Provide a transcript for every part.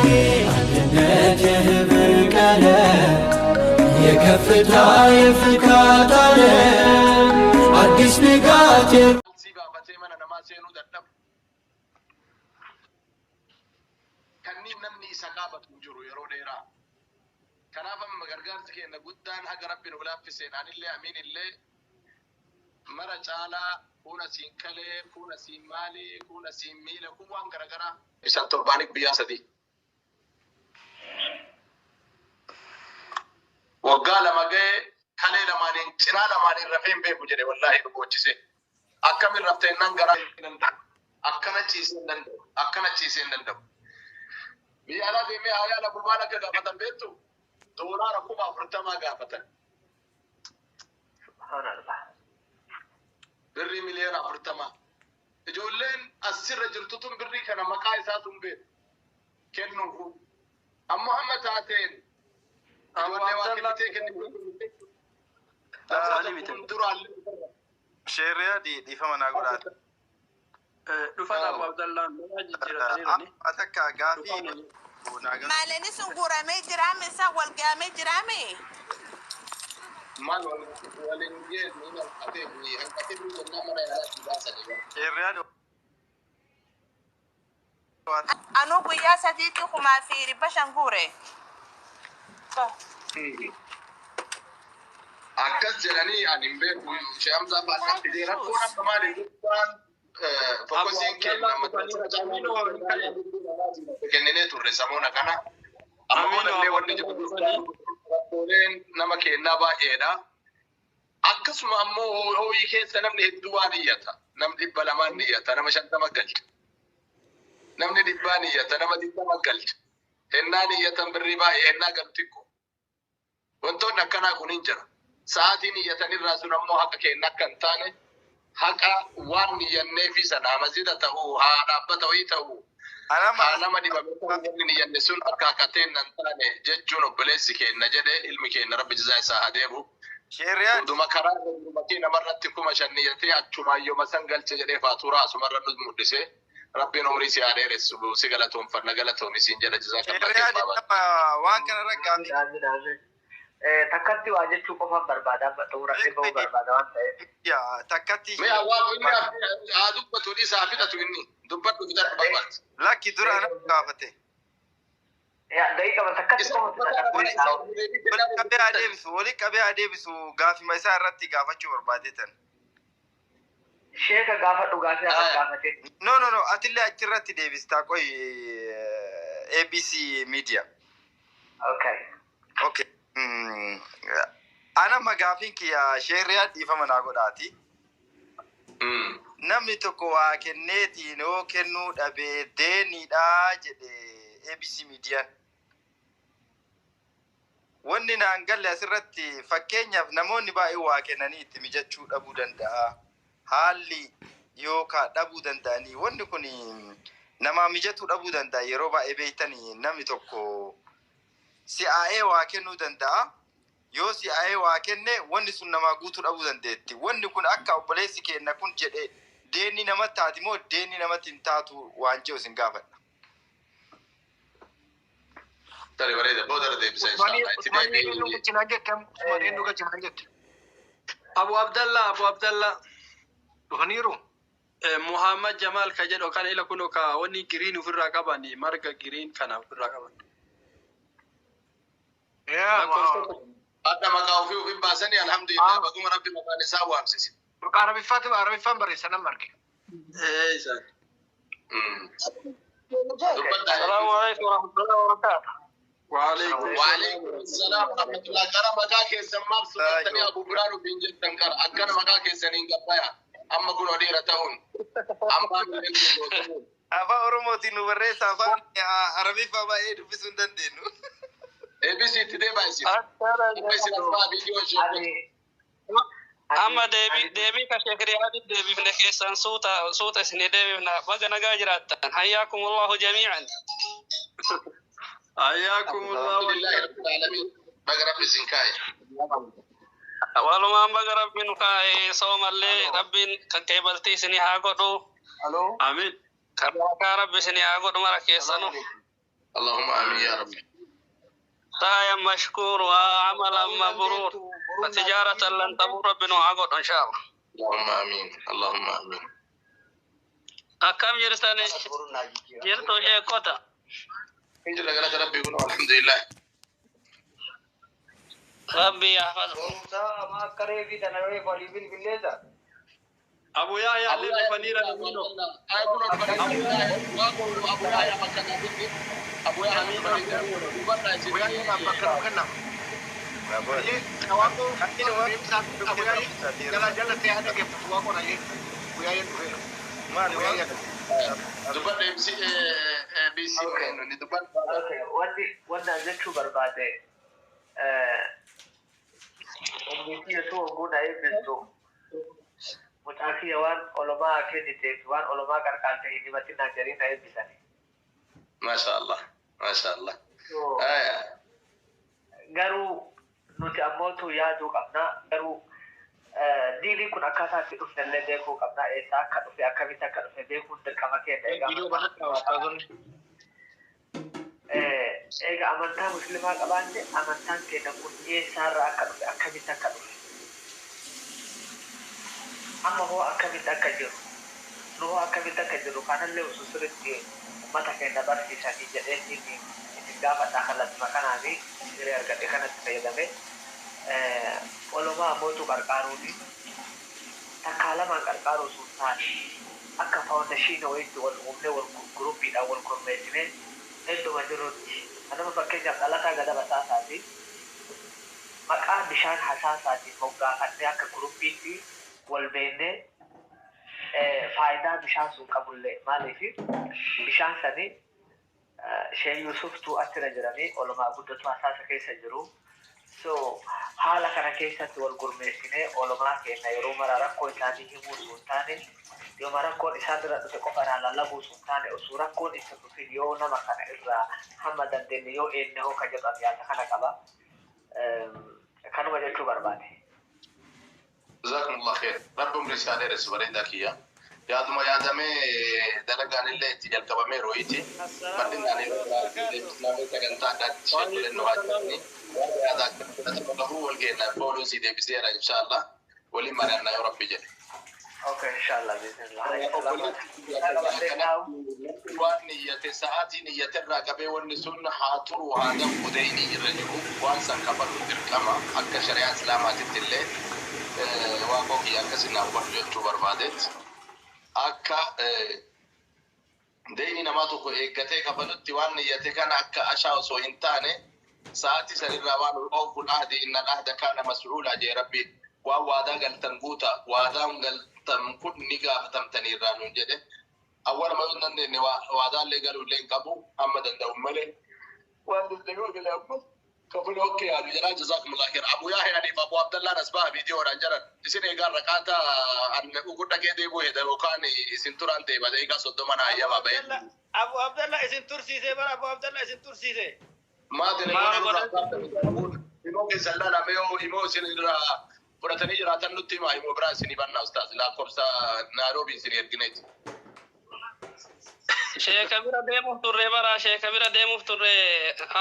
አንድነት የህብር ቀለም የከፍታ የፍካት ዓለም አዲስ ንጋት Sii baafatee mana namaa seenuu dadhabu. Kanniin namni isa qaabatu hin jiru yeroo dheeraa. Kanaaf amma gargaarsi keenya guddaan haga Rabbi nu laaffiseen anillee amiinillee mara caalaa kuun asiin kalee, kuun asiin maalii, kuun asiin miila, kun waan garagaraa. Isaan torbaanii guyyaa sadii. Waggaa lama ga'ee kalee lamaaniin cinaa lamaaniin rafee hin beeku jedhe wallaahi nu boochisee. Akkamiin raftee nan garaa hin danda'u. Akkana ciisee hin danda'u. Akkana ciisee hin danda'u. Biyya alaa deemee haa yaala gumaan akka gaafatan beektu doolaara 40,000 gaafatan. Subhaanallah. Birrii miliyoona 40. Ijoolleen asirra jirtu tun birrii kana maqaa isaa tun beeku. Kennuufu. Ammoo hamma taateen ijoollee waa kennitee kennitee namoota fuulduraallee Sheerriyaa dhiifama naa godhaati. Dhufan Abu Abdallaan maqaa jijjiirataniirani. Ati akka gaafii naa gaafii. Maalini sun guuramee jiraame isa wal gahamee jiraame. Maal wal waliin geessu hin hanqatee fi hanqatee fi jennaan mana yaalaatti baasanii bara. Sheerriyaa Anuu guyyaa sadiitti 5,500 guure. Akkas jedhanii ani hin beeku Shee Hamzaa fa'aa fidee rakkoon akka maali guddaan Abu fokkosiin kenna Abdallaan dhufanii kenninee turre samoona kana. Amma Amiinoo boodallee Abu wanni jiru Abdallaan guddaan dhufanii rakkooleen nama kennaa baay'eedha. Akkasuma ammoo hooyii keessa namni hedduu waan iyyata. Namni 200n iyyata, nama 50 galcha. Namni 100n iyyata, nama 20 galcha. Hennaan iyyatan birrii baay'ee hennaa galu xiqqoo. Wantoonni akkanaa kun hin jira. Sa'aatiin iyyatan irraa sun ammoo haqa keenya akka hin taane haqa waan iyyanneefi sana masjida ta'uu haa dhaabbata wayii ta'uu Anama haa nama dhibame ta'uu wanni hin iyyanne sun akka haqateen hin taane jechuun obboleessi keenya jedhe ilmi keenya rabbi jazaa isaa haa deebu. Sheerriyaa Uduma karaa irra jiru makiina namarratti 5,000 iyyatee achumaan yooma san galche jedhee faaturaa asumarra nu mul'ise. Rabbiin umrii si haa dheeressu si galatoonfanna galatoomi siin jedha jazaakallah Sheerriyaa khayr baabaa. nama waan kanarra gaafii Amiin amiin. Takkatti waa jechuu qofaan barbaada amma xumuradhee bahuu barbaada waan ta'eef. yaa takkatti Mee awwaaf inni haa dubbatu dhiisaa fixatu inni dubbadhu fixadhu barbaade. Lakki dura anatu gaafate. Yaa daqiiqa takkatti Isa qofa dubbataa fixadha. rabbiin isaa deebii Wali kennaa qabee haa deebisu wali qabee haa deebisu gaafima isaa irratti gaafachuu barbaade tan. Sheeka gaafadhu gaafii hafa gaafate. No no no atillee achirratti deebistaa qoy ABC Media. Okay. Okay. Anamma gaafiin kiyya sheerriyaa dhiifama naa godhaati. Namni tokko waa kenneetiin yoo kennuu dhabe deeniidha jedhe ABC Miidiyaan. Wanni naan galle asirratti fakkeenyaaf namoonni baay'een waa kennanii itti mijachuu dhabuu danda'a. Haalli yookaan dhabuu danda'anii wanni kun namaa mijatuu dhabuu danda'a yeroo baay'ee beektanii namni tokko si'aa'ee waa kennuu danda'a. Yoo si'aa'ee waa kenne wanni sun namaa guutuu dhabuu dandeetti. Wanni kun akka obboleessi keenya kun jedhe deenni namatti taati moo deenni namatti hin taatu waan jedhu isin gaafadha. Tari bareeda booda irra deebisa Usmanii inshallah itti Usmanii eenyu deebi'i. galchinaan jette Usmanii eenyu galchinaan jette Abu Abdallah Abu Abdallah dhufaniiru. Muhammad Jamal ka jedhu kan ila kuno ka wanni green ofirraa qaban marga green kana ofirraa qaban. Yaa Lakkoofsa Adda maqaa ofii ofiin baasanii alhamdulillah baguma rabbi maqaan isaa waamsise. Maqaa Arabiffaati Arabiffaan barreessan amma arge. Isaan. Dubbadhaa. Salaamu alaikum warahmatullahi wabarakatuh. Waalaikum Waalaikum salaam warahmatullah. Qara maqaa keessan maaf sodaatanii Abu Biraan ofiin jettan qara akkana maqaa keessaniin gabbaya. Amma kun dhiira ta'uun. Amma illee Afaan Oromootiin nu barreessa afaan Arabiffaa baay'ee dubbisuu hin dandeenyu. ABC itti deebaa isin. Amma isin asmaa viidiyoo ishee. Ani Amma deebii deebii ka Sheekh Riyaadii deebifne keessan suuta suuta isinii deebifna baga nagaa jiraattan hayyaakumullahu jamii'an. Hayyaakumullahu. Alhamdulillahi rabbil alamin. Baga rabbi isin kaa'e. Walumaan baga rabbiin kaa'e soomallee rabbiin kan qeebaltii isinii haa godhu. Amiin. Kan barakaa rabbi isinii haa godhu mara keessanu. Allahumma amiin yaa Rabbi. سعيا مشكور وعملا مبرور وتجارة لن تبور ربنا عقد إن شاء الله. Allahumma amiin. Allahumma amiin. Akkam jirtani jirtu sheekota? Injila galata Rabbii kun alhamdulillah. Rabbi yahfazkum. Abu Yahya illee dhufaniira namoonni. Abu Yahya bakka gaaffitti. Abu Yahya Abu Yahya bakka nu kenna. Abu Yahya jala jala ta'ee haadha geeffatu waa qora Abu Yahya dhufeera. Maali Abu Yahya. Dubbadha MC BC ni dubbadha. Okay, wanni an jechuu barbaade umriitii osoo oguu na eebbistu mucaa kiyya waan olomaa kenniteef waan olomaa qarqaarte hin himatin naan jedhanii na eebbisani. Masha Allah. Masha Allah. So, garuu nuti ammootu yaaduu qabna, garuu diiniin kun akkaataa itti dhufne illee beekuu qabna, eessaa akka dhufe akkamitti akka dhufe beekuun dirqama keenya. Egaa Viidiyoo banadhaa ustaazonni. Egaa amantaa musliimaa qabaanne amantaan keenya kun eessaarraa akka dhufe akkamitti akka dhufe amma hoo akkamitti akka jiru nu hoo akkamitti akka jiru kanallee osoo sirriitti uummata keenya barsiisanii jedheetiin isin gaafadhaa kallattima kanaa fi hiree argadhe kanatti fayyadame olomaa ammootu qarqaaruuni takkaa lamaan qarqaaruu osoo hin taane akka foundation wayiitti wal uumnee wal guruppiidhaan wal gurmeessine idduma jirutti anama fakkeenyaaf dhalataa Gadaba Saasaati maqaa bishaan hasaasaatiin moggaafannee akka guruppiitti wal beennee faayidaa bishaan sun qabullee maaliif bishaan sani Shee Yusuftuu achirra jiranii olomaa guddatu hasaasa keessa jiru. So haala kana keessatti wal gurmeessinee olomaa keenya yeroo mara rakkoo isaanii himuu osoo hin taane yooma rakkoon isaan irra dhufe qofa irraa lallabuu osoo hin taane osoo rakkoon itti dhufin yoo nama kana irraa hamma dandeenye yoo eenne hoo ka jedhan yaada kana qaba. Kanuma jechuu barbaade. Jazakumullah khair. Rabbi umrii isaa dheeressu bareedaa kiyya. Yaaduma yaadamee dalagaan illee itti jalqabamee rooyiti. Bal'inaan yeroo biraatti sagantaa addaatti sheekoleen nu haajjatanii yaada yaada akka fudhatama qabu wal geenna fooluu sii deebiseera inshallah. Waliin mari'annaa yoo Rabbi jedhe. Okay, inshallah, bismillah. Waan niyyate sa'aatii niyyate irraa qabee wanni sun haa turu haa danfu deynii irra jiru waan san kafaluun dirqama akka shari'aa islaamaatitti illee waaqoo kiyya akkasin naa hubadhu jechuu barbaadeet akka deynii namaa tokko eeggatee kafalutti waan niyyate kana akka ashaa osoo hin taane sa'aatii sanirraa waan أوفوا العهد إن العهد كان مسؤولا jee Rabbiin waan waadaa galtan guuta waadaan galtan kun ni gaafatamtanii irraa nuun jedhe awwala ma yoo dandeenye waadaallee galuu illee hin qabu hamma danda'u malee waan danda'u galee ammoo kafaluu akka yaadu jedhaa. Jazakumullah khair. Abu Yahya fi Abu Abdallah asbaa viidiyoodhaan jiran isin eegaa raqaata an ugu dhagee deebuu heda yookaan isin turaan deeba daqiiqaa 30 naa ayyamaa ba'e. Abu Abdallah isin tursiise bara Abu Abdallah isin tursiise. Maa telefoona nurraa imoo keessan laalame yoo imoo isin irraa fudhatanii jiraatan nutti himaa imoo biraa isinii bannaa ustaaz lakkoofsa Naaroobii isinii ergineeti. Sheeka bira deemuuf turre bara sheeka bira deemuuf turre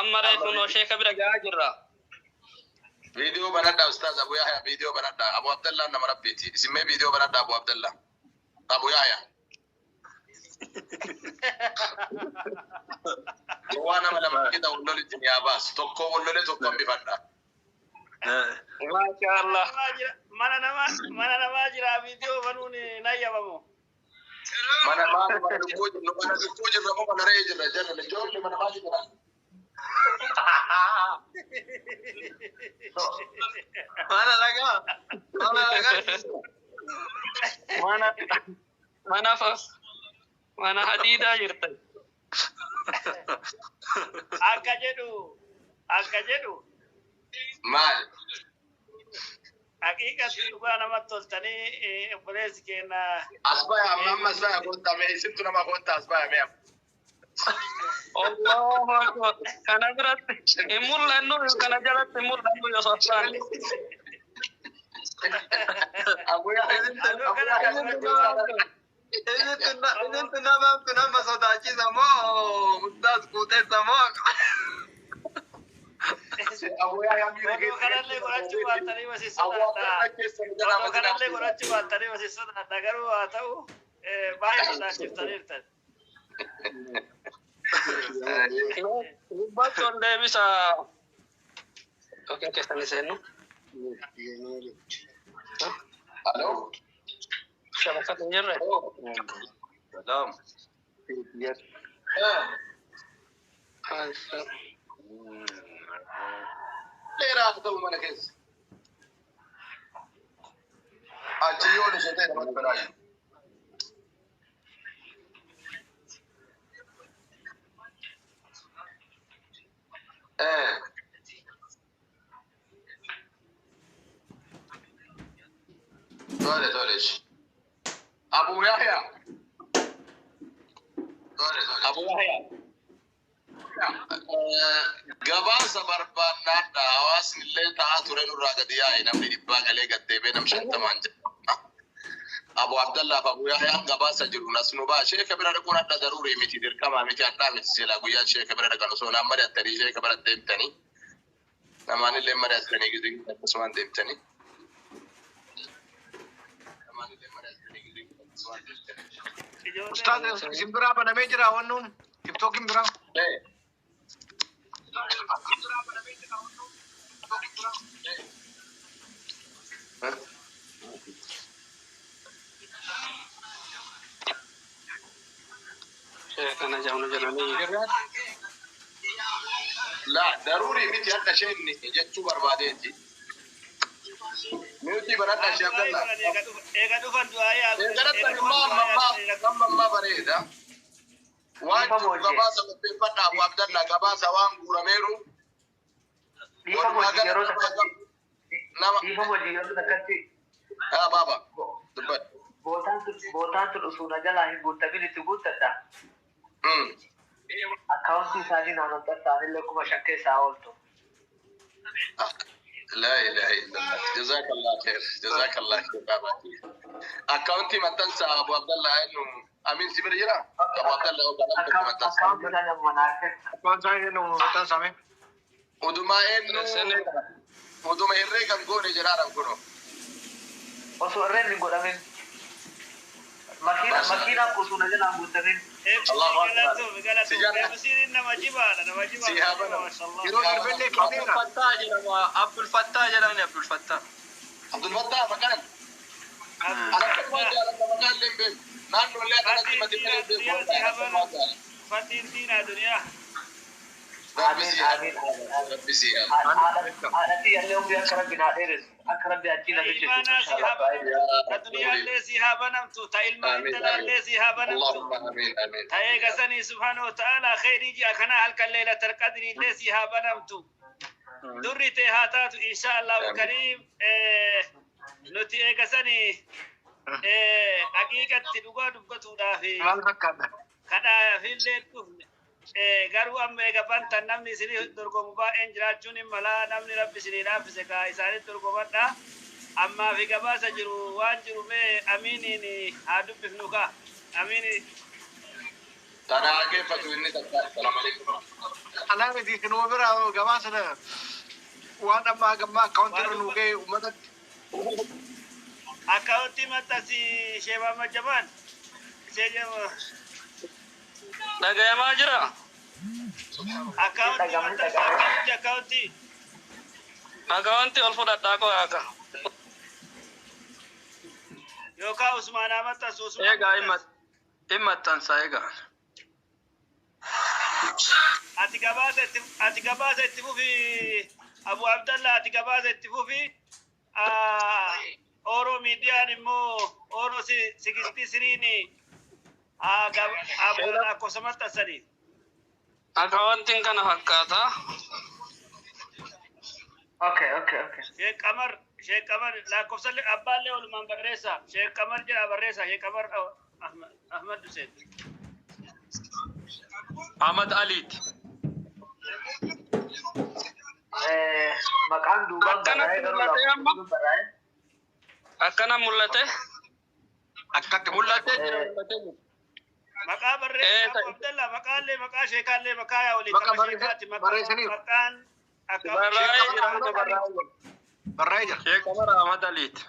amma reefu noo sheeka bira gahaa jirra. Viidiyoo banadhaa ustaaz Abu Yahya viidiyoo banadhaa Abu Abdallah nama Rabbiiti isin mee viidiyoo banadhaa Abu Abdallah Abu Yahya. Gowwaa nama lama qixa wal lolitti ni haa baasu tokko wal lole tokko hambifadha. Maasha Allah. Mana namaa jira viidiyoo banuun nayyamamu. Mana maal mana lukkuu jirru mana lukkuu jirra moo mana re'ee jirra jarra ijoollee mana maali jira. Mana lagaa. Mana lagaa. Mana hadiidaa jirtan. Akka jedhu Maal? Haqiiqatti dhugaa namatti toltanii obboleessi keenya. Asbaya amma amma asbaya koottaa mee isintu nama koottaa asbaya mee amma. Allahu akbar. Kana biratti hin mul'annu kana jalatti hin mul'annu yoo sossaan. Abu Yahya Abu Yahya. Isintu namaamtu nama sodaachisa moo ustaas guuteessa moo? Oduu kanallee godhachuu baattanii wasi sodaadha. Oduu kanallee godhachuu baattanii wasi sodaadha. Garuu haa ta'u, baay'ee sodaachiftaniirtan. Dubbachuun deebisa yookiin keessan seennu. Alo. Shabakatu hin jirre. Salaam. Dheeraa haa ta'u mana keessa. Achi yoo osoo ta'e namatti baraayu. Tole tole. Abu Yahya. Tole tole. Abu Yahya. Gabaasa barbaannaadha. Hawaasni illee ta'aa ture nurraa gadi yaa'e, namni 100 galee gad deebi'ee nam 50n jedhama. Abu Abdallaaf Abu Yahyaan gabaasa jiru nas nu ba'a. Sheeka bira dhaquun hadha daruurii miti, dirqamaa miti, hadhaa miti. Silaa guyyaan sheeka bira dhaqan osoo naan mari'attanii sheeka bira deemtanii, namaan illee mari'attanii gizee akkasumaan deemtanii. Ustaaz, isin biraa banamee jira wannuun TikTokin biraa. Kana jaamnu jedhanii. La, daruurii miti hadha isheen jechuu barbaadeeti. Nuti banadha, ishee Abdallah. Eega dhufan du'aa yaa. Eegaratti immoo amma amma ammaa bareeda. Waan jiru gabaasa qopheeffadha, Abu Abdallah, gabaasa waan guurameeru. Dhiifama hojii yeroo takkatti. Nama. Dhiifama hojii yeroo takkatti. Haa baaba. Dubbadhu. Bootaan tun osoo na jalaa hin guutamin itti guuttadha. Akkaawuntii isaanii naannoo xaxxaanillee 5,000 keessaa ooltu. لا اله الا الله، جزاك الله خير، جزاك الله خير بابا. Akkaawuntii maxxansa, Abu Abdallah. Eenyu, Amin si bira jira? Abu Abdallah yoo kanan tokko maxxansa. Akkaawuntii isaanii amma naa kenna. Akkaawuntii isaanii nu maxxansame. Udumaa eenyu, uduma herreegan goone jedhaaran kuno. Osoo irreen hin godhamin. Makiinaan osoo na jalaa hin guutamin. Allahu akbar. Galatoom galatoom. Deebisiin nama jibaadha, nama jibaadha. Mashallah. Yeroo darbellee kenneera. Abdul Fattah jedhama. Abdul Fattah jedhani, Abdul Fattah. Abdul Fattah maqaan. Ana akkasumaan jaalladha, maqaan illee hin beeku. Naannoo illee akkanatti mati malee hin beeku. Fatiin diinaa duniyaa. Rabbi Amiin si amiin amiin. Rabbi si Haadhatii illee umrii akka rabbi naa dheeressu, akka rabbi achii na fichisu Imaanaa si haa inshallah. banamtu. Ta duniyaallee si haa banamtu. Ta ilmaa Amiin intalaallee amiin. si haa banamtu. اللهم آمين آمين. Ta eegasanii subhaanahu wa ta'ala khayrii ji'a kanaa halkan leelatal qadrii illee si haa banamtu. Durri tee haa taatu insha Allahu Amiin. kariim. Nuti eegasanii haqiiqatti dhugaa dubbatuudhaaf Maal fakkaata? kadhaafillee dhufne. Garuu amma eega bantan namni isinii dorgomu baay'een jiraachuun hin malaa, namni rabbi isinii laaffise kaa isaanitti dorgomadha. Ammaa fi gabaasa jiru waan jiru mee Amiiniin haa dubbifnu kaa. Amiini. Tana dhaggeeffatu inni takka. Salaam alaikum. Anaa miti, isinuma biraa gabaasa waan amma gammaa akkaawuntii irra nuu ga'e uummatatti. Akkaawuntii maxxansi, Sheebaa Majjabaan. Ishee jedhama. Dhagayamaa jira. Akkaawuntii maxxansi, akkaawuntii, akkaawuntii. Akkaawuntii ol fudhadhaa koo akka. Yookaan Usmaanaa maxxansu, Usmaan Egaa maxxansi. hin maxxansa egaa. Ati gabaasa itti fufi, Abu Abdallah, ati gabaasa itti fufi. Oro miidiyaan immoo Oro 63n lakkoofsa maxxansanii. Akkaawuntiin kana fakkaata. Okay. Sheekh Qamar, Sheekh Qamar lakkoofsa abbaallee walumaan barreessa. Sheekh Qamar jedha barreessa. Sheekh Qamar Ahmad Hussein. Ahmad Aliiti. Maqaan duubaan Akkana barraa'ee garuu mul'ate amma. lakkoofsa barraa'ee. Akkana mul'ate. Akkatti Mul'atee jira, mul'atee jira. Maqaa barreessaa Abu Abdallah, maqaallee maqaa sheekaallee maqaa yaa olii Maqaa kama barreesse- sheekaati maqaa barreessaniiru. maqaan akka Barraa'ee jira, amma barraa'ee jira. Barraa'ee jira. Sheekh Qamar Ahmad Aliiti.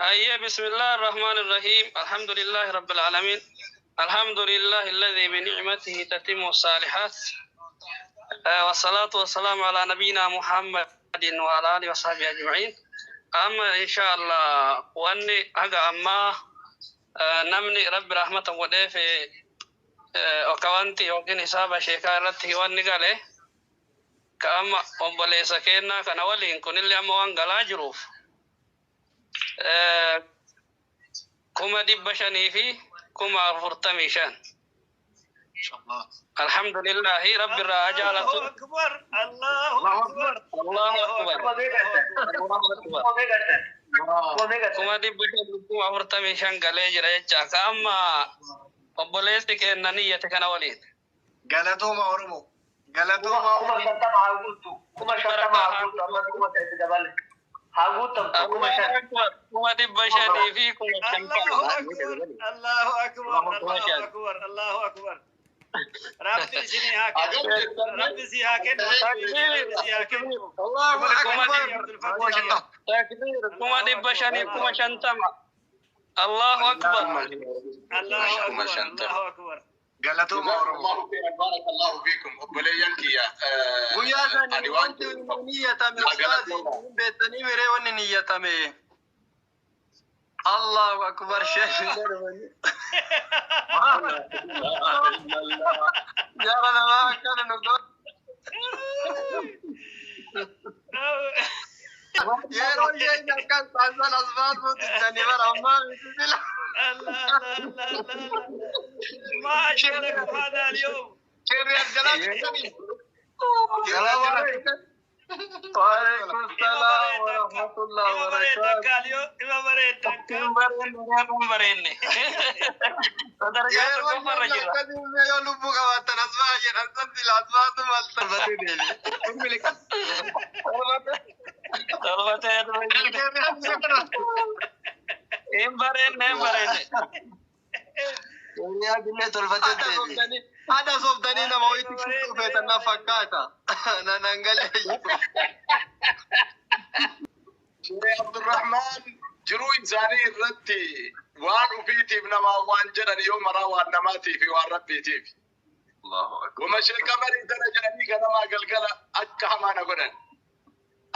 هيا بسم الله الرحمن الرحيم، الحمد لله رب العالمين، الحمد لله الذي بنعمته تتم الصالحات، والصلاة والسلام على نبينا محمد وعلى آله وصحبه أجمعين. أما إن شاء الله وأني هذا أما نمني رب رحمة وده في وكوانتي يوكين حساب شيخا رتي وأني قاله كأما أمبليسا كينا كان ولين كن اللي أما وان قلا جروف 545,000. Inshallah. الحمد لله رب الرجال. الله أكبر، الله أكبر. الله أكبر، الله أكبر. 545,000 galee jira jecha ka amma obboleessi kenna niyyate kana waliin. Galatooma Oromoo. Galatooma kuma Oromoo. 50 haa guuttu, 50,000 haa guuttu, ammas 5,000 dabale haa guuttamtu, 5,000. 550,000. الله أكبر، الله أكبر، الله أكبر، الله أكبر. Rabbi isinii haa kennu, Rabbi isii haa kennu, Rabbi isii haa kennu. Allahu Akbar. Akbar. Mashallah. Takbiir, 550,000. Allahu Akbar. الله أكبر، الله أكبر. Galatooma Oromoo. Jazakumullahu khairan, barakallahu fiikum, obboleeyyan kiyya. Guyyaa Ani sani waan wanti jedhu qabu. niyyatame ustaazi beektanii miree wanni niyyatame. Allahu Akbar sheekh. Jara namaa akkana nu godhe. Yeroo isheen akkas taasisan as baasuu diddanii bara ammaa miti sila. الله الله الله الله الله، ما أجملكم هذا اليوم. Sheerri as jalaa jirtanii. السلام عليكم. وعليكم السلام ورحمة الله Ima وبركاته. bareedan kaaliyoo, ima bareedan Hin kaa. barreenne, hin barreenne. Sadarkaa Yeroo tokkoffarra isheen jira. akkasii yoo lubbuu qabaattan as baa jedhan san sila as baatu maal salphatee deebi'e. Torbatee. Sheerri as jalaa. Hin barreenne, hin barreenne. Hiriyaa illee tolfatee deebi'e. Haadha soofdanii nama wayitti dhufee na fakkaata. Nan galee. Sheekh Abdurrahman jiruu isaanii irratti waan ufiitiif namaa waan jedhan yoo maraa waan namaatiif fi waan rabbiitiif. Wama Sheekh Qamarii tana jedhanii ganamaa galgala akka hamaa na godhan.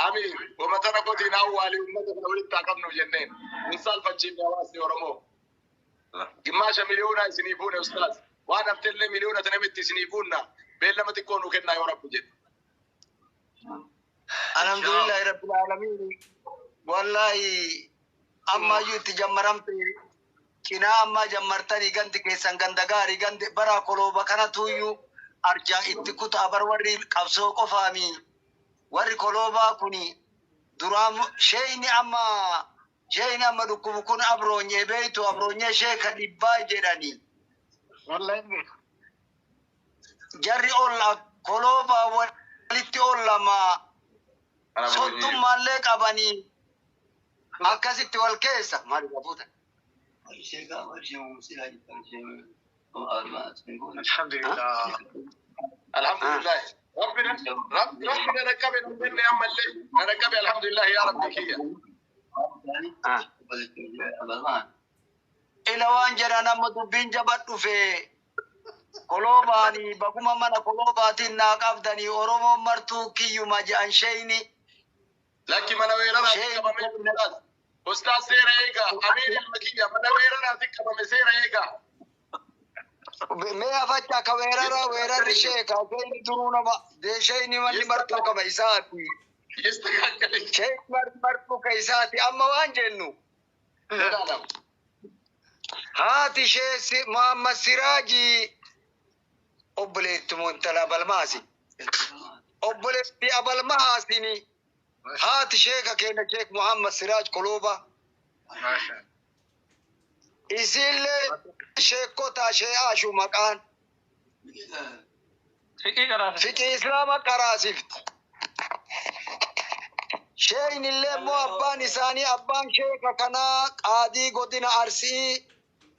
Amiir, wama tana qotiin awwaalii uummata kana walitti haa qabnu jenneen. Hin saalfachiifne hawaasni Oromoo. Gimmaasha miliyoonaa isinii fuune ustaaz. Waan haftellee miliyoona tana miti isinii fuunna. Beellama xiqqoo nu kennaa yoo rabbi jedhe. Alhamdulillahi rabbil alamin. Wallahi ammayyuu itti jammaramte cinaa ammaa jammartanii gandi keessan ganda gaarii gandi bara kolooba kanatuyyuu arjaa itti kutaa bar warri qabsoo qofaami warri koloobaa kuni duraan sheeyni amma dhukkubu kun abroonyee beeytu abroonyee sheeka dhibbaa jedhanii. Wallahi beeku. Jarri olla koloobaa walitti ollamaa soddummaallee qabanii akkasitti wal keessa maal qabuuta. Alhamdulillah. Alhamdulillah. Rabbi rabbi rabbi na dhaqqabe nu kenne ammallee na dhaqqabe, alhamdulillah yaa rabbi kiyya. Ila waan jedhan amma dubbiin jaba dhufe koloobaanii baguma mana koloobaatiin naa qabdanii Oromoon martuu kiyyuma jedhan sheeyni. Lakki mana weeraraatti qabame ustaaz. Ustaaz seera eegaa. Amiir ilma kiyya mana weeraraatti qabame seera eegaa. Mee afacha ka weerara weerarri sheeka sheeyni duruu nama sheeyni manni martuu qaba isaati. Yistakakkale. Sheeyni martuu ka isaati amma waan jennu. Haati ishee Muhammad Siraajii obboleettii Montala Balmaasi. Obboleettii Abalmaasini haati sheeka keenya Sheek Muhammad Siraaj Kolooba. Isiillee sheekota shee Ashu maqaan. Fiqii qaraasifti. Fiqii Islaama qaraasifti. Sheeyni illee immoo abbaan isaanii, abbaan sheeka kanaa, qaadii godina Arsii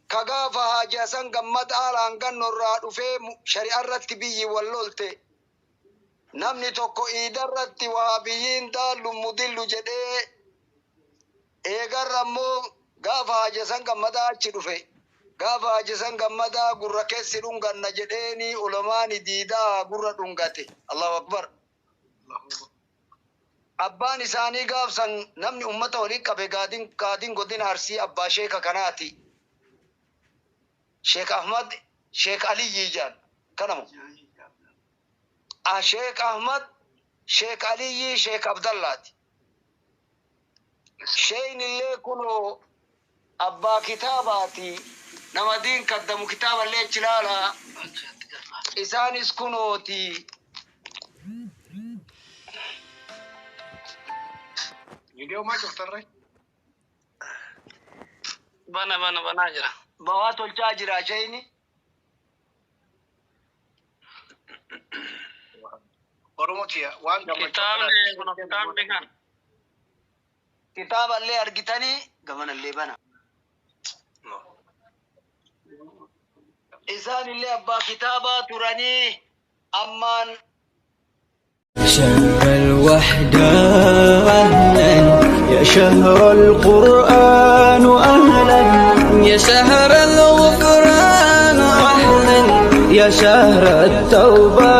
ka gaafa Haaji Hasan Gammad aalaan gannorraa dhufee shari'a irratti biyyi wal lolte. Namni tokko iidarratti wahabiyyiin daallu mudillu jedhee, eegarra immoo gaafa Haaji Hasan Gammadaa achi dhufe, gaafa Haaji Hasan Gammadaa gurra keessi dhunganna jedheeni ulamaani diidaa gurra dhungate. Allahu akbar. Abbaan isaanii gaafsan namni ummata waliin qabe gaadin godina Arsii abbaa sheeka kanaati. Sheek Ahmad Sheek Aliyyii jaan kanamu. Ah, Sheek Ahmad Sheek Aliyyii Sheek Abdallaati. Sheeyni illee kunoo abbaa kitaabaati. Nama diin kaddamu kitaaballee achi ilaalaa. Isaanis kunooti. Viidiyoo maa cuftarre? Bana bana banaa jira. Bawaa tolchaa jira sheeyni. Oromoo tiya waan gammachuu Kitaabni kun kitaabni kan. Kitaaballee argitanii gamanallee bana. Isaan illee abbaa kitaabaa turanii ammaan. شهر الوحدة أهلا، يا شهر القرآن أهلا، يا شهر الغفران أهلا، يا شهر التوبة.